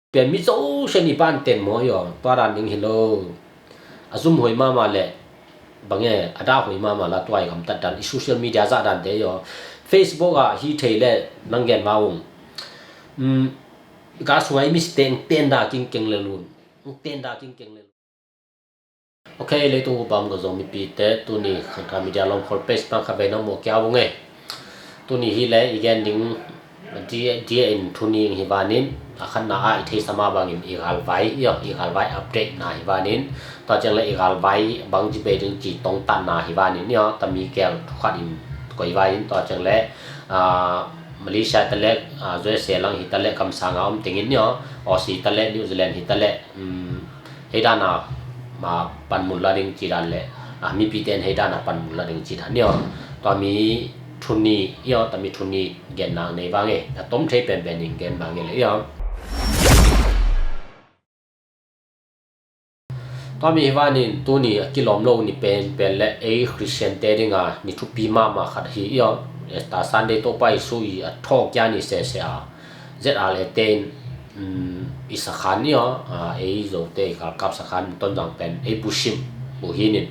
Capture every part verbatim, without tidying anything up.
Pen mi zosian i ban ten maw i aw, tua dan ding hi lo. A zum hoi mahmah le bang e, a dah hoi mahmah la tua i gamtat dan, i social media zah dante i aw. Facebook ah hi thei le nang gen ma ung. Ka sunga i mistake ten da kingkeng le lun. Ten da kingkeng le lun. Ok, leitung upam ka Zomipite, tuni Khangthak Media Lawmkhawl page pan kha vei nang mawh kia vung e. Tuni hi le i gen ding dia in thu nih hi vanin, a khatna ah i theisa mah bangin i galvai i aw, i galvai update na hi vanin, tua ciang le i galvai bang ci bei ding ci tongtatna hi vanin i aw, tami kel thu khat in koi vai in, tua ciang le Malaysia hi ta le, U S A lang hi ta le, kamsanga om tengin i aw, Aussie hi ta le, New Zealand hi ta le, hei dana ma panmun la ding ci dan le, a, mipite in hei dana panmun la ding ci dan i aw. Tua mi thu nih i aw, tua mi thu nih genna nei vang e, a tom thei penpen in gen vang e le i aw. Tua mi hi vanin tuni a kilawm lo ni penpen le ei Khristiante dinga ni thupi mahmah khat hi i aw. Easter Sunday Topa Jesu i a thawhkia ni sese a Z R A te in i sakhan i aw, ei Zote i galkap sakhan Tonzang pen ei bushim uh hi nin,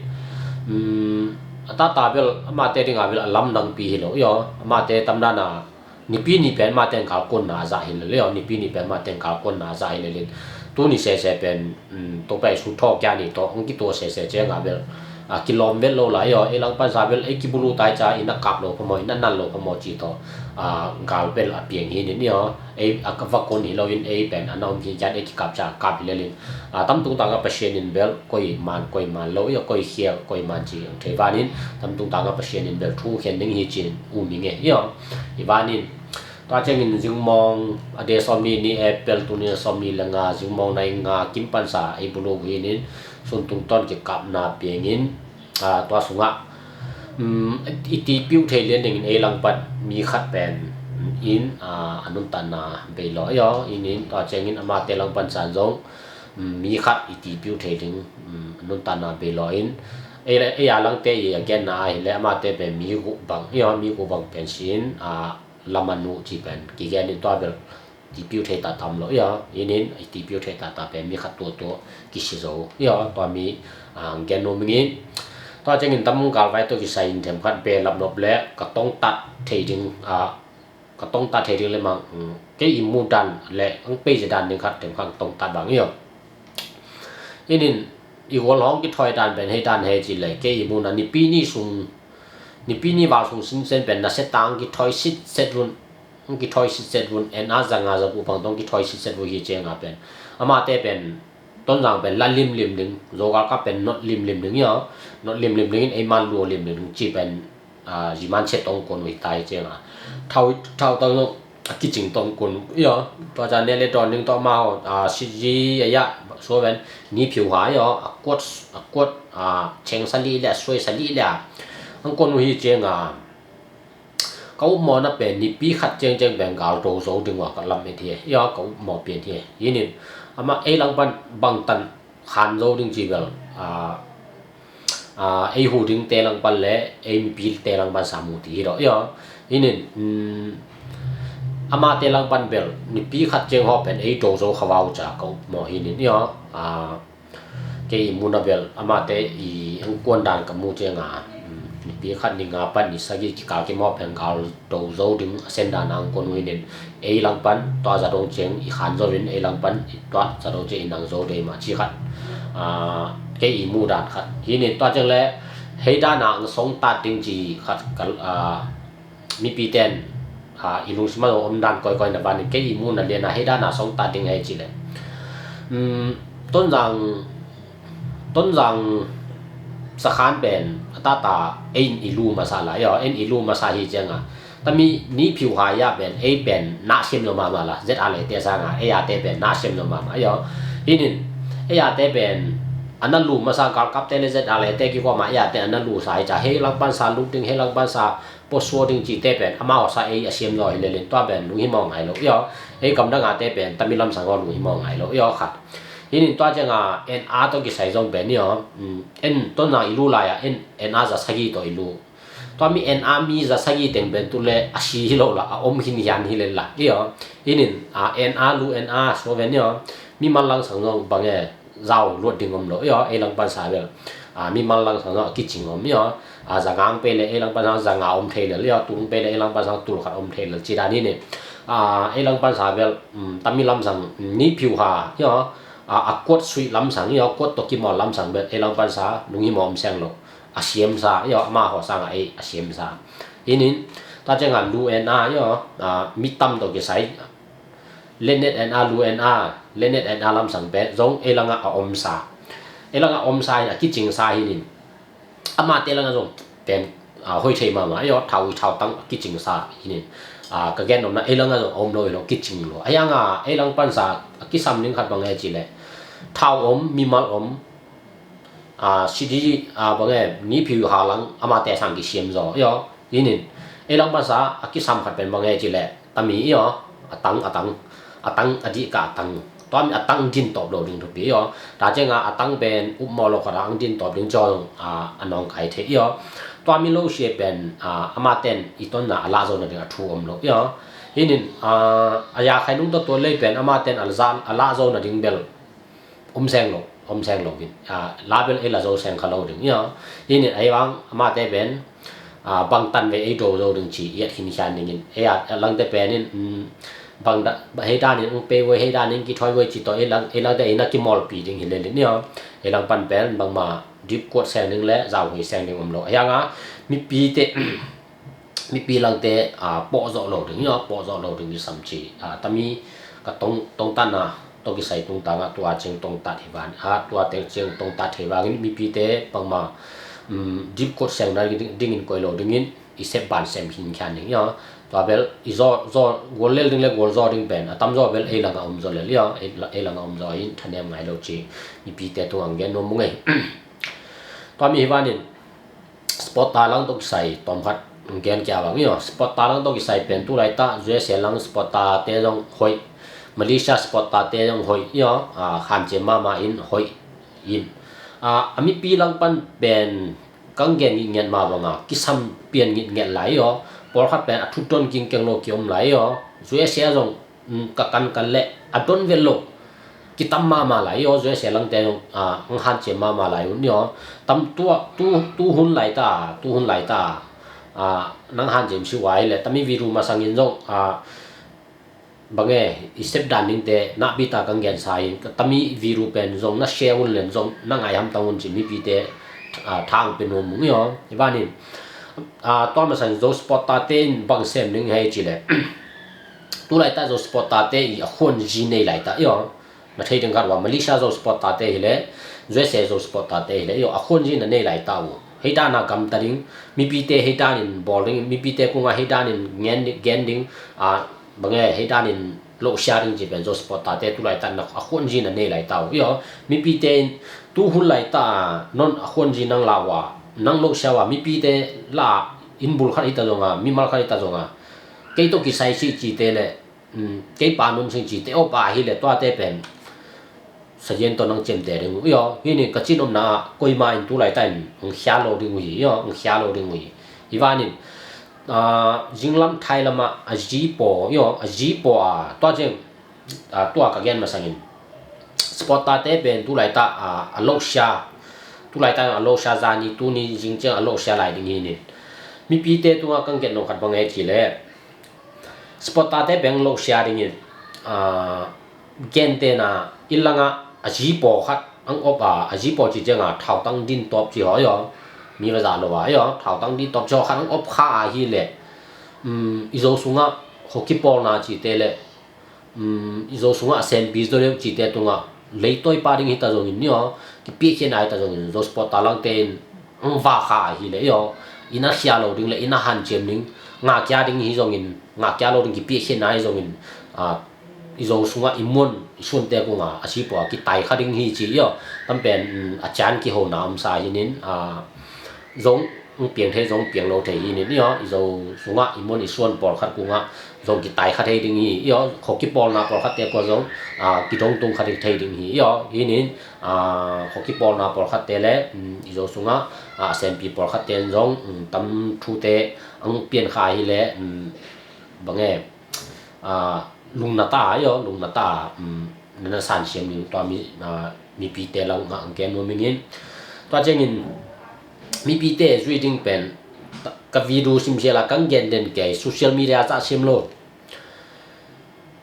a tata bel amate dinga bel a lamdangpi hi lo i aw. Amate tamdana nipi ni pen amate in galkonna a zah hi lo i aw. Nipi ni pen amate in galkonna a zah hi lo in, tuni sese pen Topa Jesu thawhkia ni tawh hong kituah sese cianga bel a kilawm vet lo lai i aw. Ei langpansa bel ei kibulu tai ca i na kap lo phamawh, i na nal lo phamawh ci tawh gal bel a piang hi nin i aw. Ei a va kon hi loin ei pen a na om hi kian ei kikap ca kap hi lelin, a, tamtung tanga Pasian in bel koi man koi man lo i aw, koi khial koi man ci ang thei vanin, tamtung tanga Pasian in bel thu khen ding hi cin um hi nge i aw. I vanin tua ciangin zingmawng a de sawmni ni April tuni a sawmni le nga zingmawng nai nga kim pansa ei bulu hi nin, sun tungtawn kikapna piangin, a, tua sungah i tipiu thei lian dingin ei langpan mi khat pen in, a, a nuntanna bei law i aw. Inin tua ciangin amate langpan san zong mi khat i tipiu thei ding a nuntanna bei law in, ei a langte i a genna ahile amate pen mi guh bang i aw. Mi guh bang pen sin, a, lamanu ci pen kigen in tua bel tipiu thei ta tam lo i aw. Inin i tipiu thei ta ta pen mi khat tua tua kisi zo i aw. Tua mi gen nu mingin tua ciangin tam galvai tua kisai in themkhat be lapnop le ka tongtat thei ding, a, ka tongtat thei ding le mang, kei i mu dan le ang pei ze dan ding khat themkhat tongtat bang i aw. Inin i gual hong kithoi dan pen hei dan hei ci le kei i mu na nipi ni sung, nipi ni val sung sinsen pen na setang kithoi sitset vun, hong kithoi sitset vun, en a zanga zabu pang tong kithoi sitset vun hi cianga pen amate pen Tonzang pen la limlim ding, Zogalkap pen not limlim ding i aw. Not limlim dingin ei man lua limlim ding ci pen, a, ziman chet tong kon uh hi tai cianga thau thau tong a kicing tong kon uh i aw. Tua ca ne le dawn ding tawh amau, a, sitzi a yah suaven ni phiu ha i aw, a kuat, a kuat, a, cheng sali le a suai sali le a ang kon uh hi cianga ka upmawhna pen nipi khat ciangciang pen gal do zo ding ua ka lam et hi i aw. Ka upmawh pian hi inin, amah ei langpan bangtan khan zo ding ci bel, a, a, ei hu dingte langpan le ei mipite langpan sa mu ti hi daw i aw. Inin amate langpan bel nipi khat ciang haw pen ei do zo kha vau ca ka upmawh hi nin i aw. A, kei i muna bel amate i ang kuan dan ka mu cianga nipi khat ni nga pan ni sagi kikal kim haw pen gal do zo ding a sen dan ang kon uh inin, ei langpan tua za dong ciang i khan zo in ei langpan tua za dong ciang i nang zo dei ma ci khat, a, kei i mu dan khat hi nin. Tua ciang le hei dana ang song tat ding ci khat ka, a, mipiten, a, i lungsim a om dan koikoi na vanin kei i muna liana hei dana song tat ding hei ci le, Tonzang, Tonzang sakhan pen a tata ein i lu masa la i aw. Ein i lu masa hi cianga tami ni phiu ha ya pen ei pen na sem lo mama la Z R A te sanga ei a te pen na sem lo mama i aw. Inin ei a te pen a na lu masa galkap te le Z R A te kikoma ei a te a na lu sa hi ca hei langpan sa lut ding hei langpan sa posua ding cite pen amau sa ei a siam zaw hi lelin tua pen lunghimawh ngai lo i aw. Ei gamdang a te pen tami lamsang aw lunghimawh ngai lo i aw khat. Hinin tua cianga en a tawh kisai zong pen i aw, en Tonzang i lu lai-a en, en a za sagi tawh i lu. Tua mi en a mi za sagih teng pen tu le a si hi lo la, a om khin hian hi le la. Io. Inin, a, en a lu en a so ven io. Mi mal langsang zong bang e zau luat ding om lo io. Ei lang pansa bel, a, mi mal langsang zong a kicing om io. A, za nga ang pe le ei lang pansa za nga om thei lel io. Tul ang pe le ei lang pansa tul khat om thei lel ci dan hi ni. A, ei lang pansa bel, um, tami lamsang, um, ni phiu ha io. A, a kuat suih lamsang io. Kuat to kimawl lamsang bel ei lang pansa lunghimawh om seng lo. A siamsa io, ama haw sanga ei a siamsa. Inin, ta cianga lu en a io, a, mi tam to kisai. Lenet en a, lu en a, lenet en a lamsang pen zong ei langa a omsa. Ei langa a omsa hin a kicingsa hinin. Amate langa zong pen, a, hoi thei mama io, thau, thau tang a kicingsa hinin. A, ka gen omna ei langa zong a om lo hi lo, kicing lo. A ianga ei lang pansa a kisam ning khat bang e ci le. Thau om, mimal om, a, sidi, a, bang e, ni phiu ha lang, amate sang kisiam zaw io. Inin, ei lang pansa a kisam khat pen bang e ci le, tami io. A tang, a tang, a tang, a dih ka a tang. Tua mi a tang din tawp lo ding thupi io. Ta cianga a tang pen upmaw lo khat a ang din tawp ding ciang, a, a nawngkai thei io. Tua mi lo sia pen, a, amaten i tonna a lah zo nading a thu om lo io. Inin, a, a ya khai nung to tua lei pen amaten a lah, a lah zo nading bel om seng lo, om seng lo vin. A, la bel ei la zo seng kha lo ding io. Inin, ei vang amate pen, a, bang tan ve ei do zo ding ci iat hin hian dingin. Ei a, a langte penin, um, bang da, hei danin ang pe voi, hei danin kithoi voi ci to ei lang, ei langte ei na kimawlpi ding hi lelin io. Ei lang pan pen bangma dip kuat seng ding le zau hoi seng ding om lo. A ianga mipite, mipi langte, a, pawh zawh lo ding io, pawh zawh lo ding i sam ci. A, tami ka tong, tongtatna to kisai tungtanga tua ciang tongtat hi van, a, tua teng ciang tongtat hi vangin mipite bangma, um, dip kuat seng na ding, dingin koi lo dingin i sep ban sem hin khian ding io. Tua bel i zaw, zaw, gual lel ding le gual zaw ding pen a tam zaw bel ei langa om zaw lel io. Ei la-, ei langa om zaw in thanem ngai lo ci. Mipite tung ang gen nuam mung ei. Tua mi hi vanin, sport ta lang to kisai tawm khat gen kia bang io. Sport ta lang to kisai pen tu laita U S A lang sport ta te zong hoih, Malaysia sport ta te zong hoih io. A, khan ce mama in hoih in, a, a mipi lang pan pen kang gen ngiat ma banga kisam pian ngiat ngiat lai io. Pawlkhat pen a thut don kingkeng lo kiom lai io. U S A zong, um, ka kan kan le a don vel lo kitam mama lai io. U S A langte zong, a, ang han ciam mama lai un io. Tam tua, tu, tu hun laita, tu hun laita, a, nang han ciam si uai le tami viru masangin zong, a, bang e, i sep dan dingte nakpi ta kang gensa in, tami viru pen zong na share un len zong na ngai hamtang un ci mipite, a, thang pe nuam mung io. I vanin, a, tua masang Zo sport ta te in bang sem ding hei ci le. Tu laita Zo sport ta te i a khuan zi nei laita io. Na thei ding khat ua Malaysia Zo sport ta te hi le, U S A Zo sport ta te hi le io, a khuan zi na nei laita u. Hei dana gamta ding, mipite hei danin bawl ding, mipite kunga hei danin ngen, gen ding, a, bang e, hei danin lo sia ding ci pen Zo sport ta te tu laita na a khuan zi na nei laita u io. Mipite in tu hun laita non a khuan zi nang la ua, nang lo sia ua, mipite la in bul khat ita zonga, mimal khat ita zonga. Kei to kisai si ci te le, um, kei pa num sing ci te opa hi le tua te pen. Sayen to nang cem te ding io. Hini ka cin omna a, koima in tu laita in ang khia lo ding u hi io, ang khia lo ding u hi. I vanin, a, zinglam thai lama a zi paw io, a zi paw a, tua ciang, a, tua ka gen masangin. Sport ta te pen tu laita, a, a lo sia. Tu laita a lo sia zani, tuni zing ciang a lo sia lai ding hi nin. Mipite tunga kang gen nong khat bang e ci le. Sport ta te beng lo sia dingin, a, gen tena i langa a zi paw khat ang op a, a zi paw ci cianga thautang din tawp ci haw io. Mi va za lo a io, thautang din tawp ci haw khat ang op kha a hi le. Um, i Zo sunga hoki pawlna ci te le, um, i Zo sunga a senpi zo deuh ci te tunga leitawi pa ding hita zongin io, kipiakhia na hita zongin Zo sport ta lang te in ang va kha a hi le io. I na khia lo ding le i na han ciam ding, nga kia ding hi zongin, nga kia lo ding kipiakhia na hi zongin, a, i Zo sunga i muan i suante kunga a zi paw a kitai kha ding hi ci io. Tam pen, um, a cian kihona omsa hi nin, a, zong Hong piang thei zong piang lo thei hi nin, i aw, i Zo sungah i mun i suan pawlkhat kungah zong kitai kha thei ding hi, i aw, khuakipawlna pawlkhatte kua zong, a, kidongtung kha thei ding hi, i aw, hi nin, a, khuakipawlna pawlkhatte le, um, i Zo sungah, a, a sempi pawlkhatte in zong, um, tam thute ang pian kha hi le, um, bang e, a, lungna ta, i aw, lungna ta, um, na na sansiam ning tua mi, a, mipite langah ang ken nuam ing in. Tua ciangin mipite zui ding pen, ka video simsiala kang gen den kei, social media zah siam lo.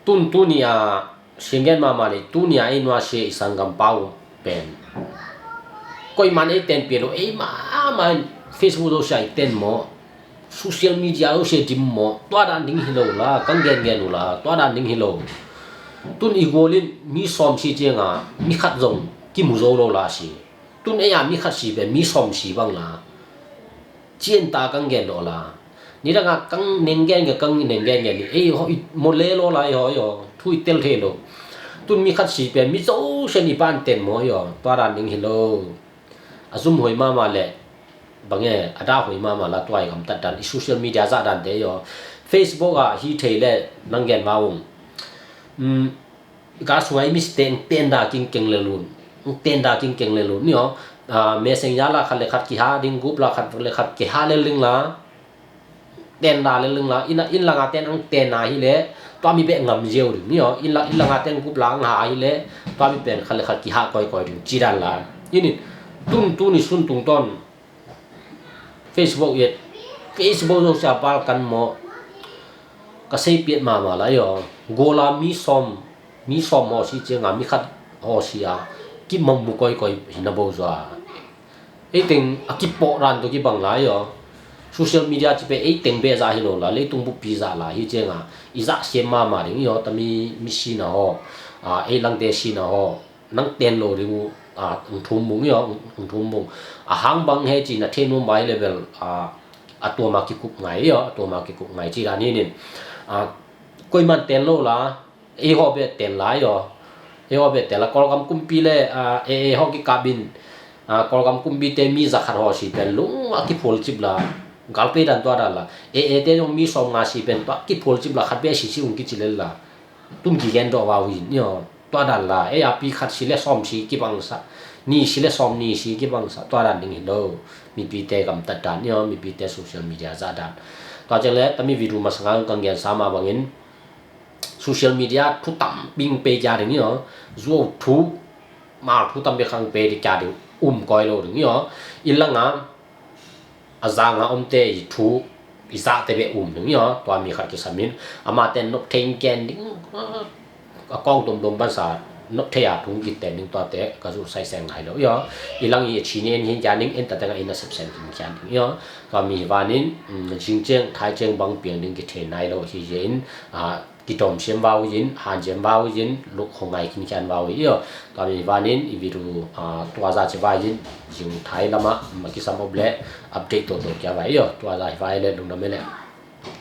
Tun tuni a, siang gen mahmah le, tuni a ei nuasia i sanggam pau pen, koiman ei ten pia lo, ei mahmah in Facebook lo sia i ten maw, social media lo sia dim maw, tua dan ding hi lo la, kang gen gen uh la, tua dan ding hi lo. Tun i gual in mi sawm si cianga mi khat zong kimu zo lo la si. Tun ei a mi khat si pen mi sawm si bang la, cian ta kang gen lo la. Nidanga kang neng gen gen, kang neng gen gen ni, ei ho i mo le lo la, i ho, i ho thu i tel thei lo. Tun mi khat si pen mi zo sian i pan ten maw, i ho, tua dan ding hi lo. A zum hoi mahmah le, bang e, a dah hoi mahmah la, tua i gamtat dan, i social media zah dante, i aw. Facebook ah hi thei le nang gen va ung. Um, ka sungai mi site ang tenda kingkeng le lun. Ang tenda kingkeng le lun, i aw. A, Messenger la khat le khat kiha ding, group la khat le khat kiha le ling la. Tenda le ling la, inn, inn langa ten ang tena hi le, tua mi beh ngam ziau ding, i aw. Inn la, inn langa ten group la ang ha hi le, tua mi pen khat le khat kiha koikoi ding, ci dan la. I nin, tun tuni sun tungtawn Facebook i et, Facebook zo sia pal kan maw, ka sei piat mahmah la, i aw. Guala mi sawm, mi sawm haw si cianga mi khat haw si a, kimang mu koikoi hi na bo zua. Ei teng a kipawh dan tawh kibang la, i aw. Social media ci pen ei teng beh zah hi lo la, leitung buppi zah la hi cianga i zah siam mahmah ding, i aw. Tami mi sina haw, a, ei langte sina haw, nang ten lo ding uh, a, ang thum bung, i aw, ang thum bung. A hang bang he ci na thei nuam bai level, a, a tuama kikup ngai, i aw, a tuama kikup ngai ci dan hi nin. A, koiman ten lo la, ei haw beh ten la, i aw. Ei haw beh ten la, Kawlgam kumpi le, a, e, e haw kikap in, a, Kawlgam kumpite mi za khat haw si pen lung a kiphual cip la, galpei dan tua dan la. E, e te zong mi sawm nga si pen tua kiphual cip la, khat beh si si ung kici lel la. Tun kigen dawh vau in, i aw, tua dan la, ei a pi khat si le sawm si kibangsa, ni si le sawm ni si kibangsa, tua dan ding hi lo. Mipite gamtat dan, i aw, mipite social media zah dan. Tua ciang le, tami video masanga kang gen sa mah bangin, social media thu tam bing pei kia ding, i aw, zuau thu, mal thu tam bing khang pei kia ding, um koi lo ding, i aw, i langa, a zanga omte i thu i zahte beh um ding, i aw. Tua mi khat kisam in, amate nop thei in ken ding, a kawng domdom bansa nop thei a thu kiten ding, tuate ka zuh sai seng ngai lo, i aw. I lang i a chine en hin kia ding, en ta tengah in a sepsen ding kia ding, i aw. Tua mi hi vanin, um, zing ciang thai ciang bang piang ding kithei nai lo hi in, a, kidawm siam vau in, han siam vau in, luk hong ngai khin khian vau i aw. Tua mi vanin i video, a, tua za ci vai in, zing thai lama, um, a kisam op le update toto kia vai i aw. Tua za hi vai le lungdam e le.